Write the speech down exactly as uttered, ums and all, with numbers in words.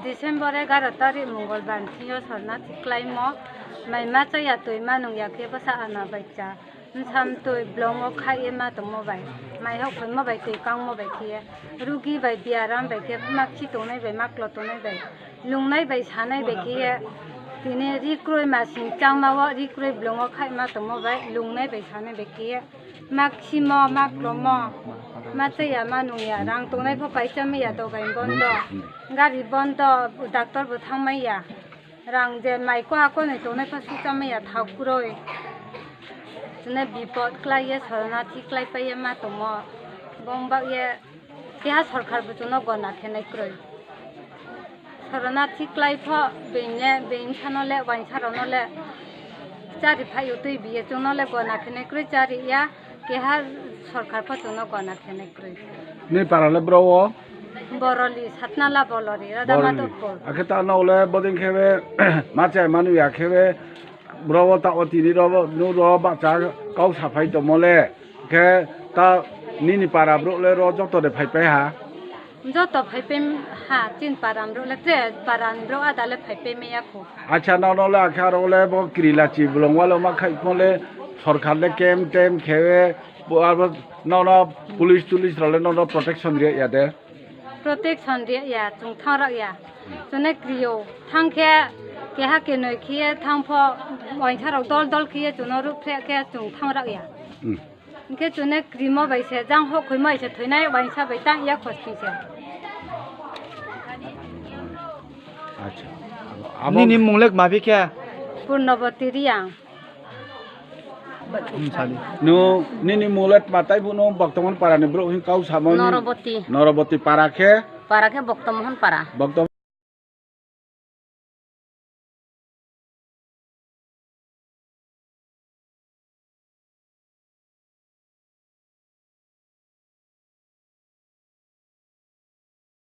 December egaro tarik Mongolbar thing yo sornathi kláimo, mai ma chá ya, toi ma nung ya khe bsa ana bai cha, bsa mtoi blong wo khaih ye ma tongmo bai, mai houhkhoimo bai, toi kangmo bai khe ye, rugi bai, biaram bai khe, makchi tongnai bai, maklo tongnai bai, lungnai bai, sanai bai khe ye, tini ri kroi masing changma wo ri kroi blong wo khaih ma tongmo bai, lungnai bai, sanai bai khe ye, maksimo, maklomo, ma chá ya, ma nung ya, rang tongnai pho paichamai ya, dogan bondo, gari bondo, doctor bo thanngmai ya, rang je mai koha konoi tongnai pho suhchamai ya, thao kroi. Chini bipot klái ye, sornathi kláipai ye ma tongmo, bong bak ye, keha sorkar bo chung no gona khenai kroi. Sornathi klái pho being le, being bsa no le, uaingsa rao no le chári phaih yo tuibi ye, chung no le gona khenai kroi, chári ya, keha sorkar pho chung no gona khenai kroi. Nini para le bro wo? Boroli, Satnala Boroli, Radhamadhopur. Akhe ta no le bodei khe be, ma chá ya ma nung ya khe be, bro wo taoh wo tini ro, nung ro bahcha kau saphai tongmo le, khe ta nini para brouh le ro joto de phaipai ha? Joto phaipai ha, chini para brouh le, tre para ni brouh ada le phaipai mai ya kho. Acha, nono le akhe aro le bo kri lachi blong wo le ma khaihmo le, sorkar le camp tem khe, abo nono police tulis rao le nono protection ri ya de? Protection ri ya, chung thanng rag ya. Chung ne kri ou, thanng khe keha kenoi khe ye thanng pho, uaingsa rao dol dol khe ye chung no ruhphreh khe chung thanng rag ya. Hing khe chung ne krimo bai se, jang houhkhoimo bai se thoinai, uaingsa bai tang ya khosning se. Nini mung le kma phi khe? Purnoboti Reang. Nung, nini mung le tma taibu nung Boktomohon para ni brouh hing kau samo? Noroboti. Noroboti para khe? Para khe Boktomohon para.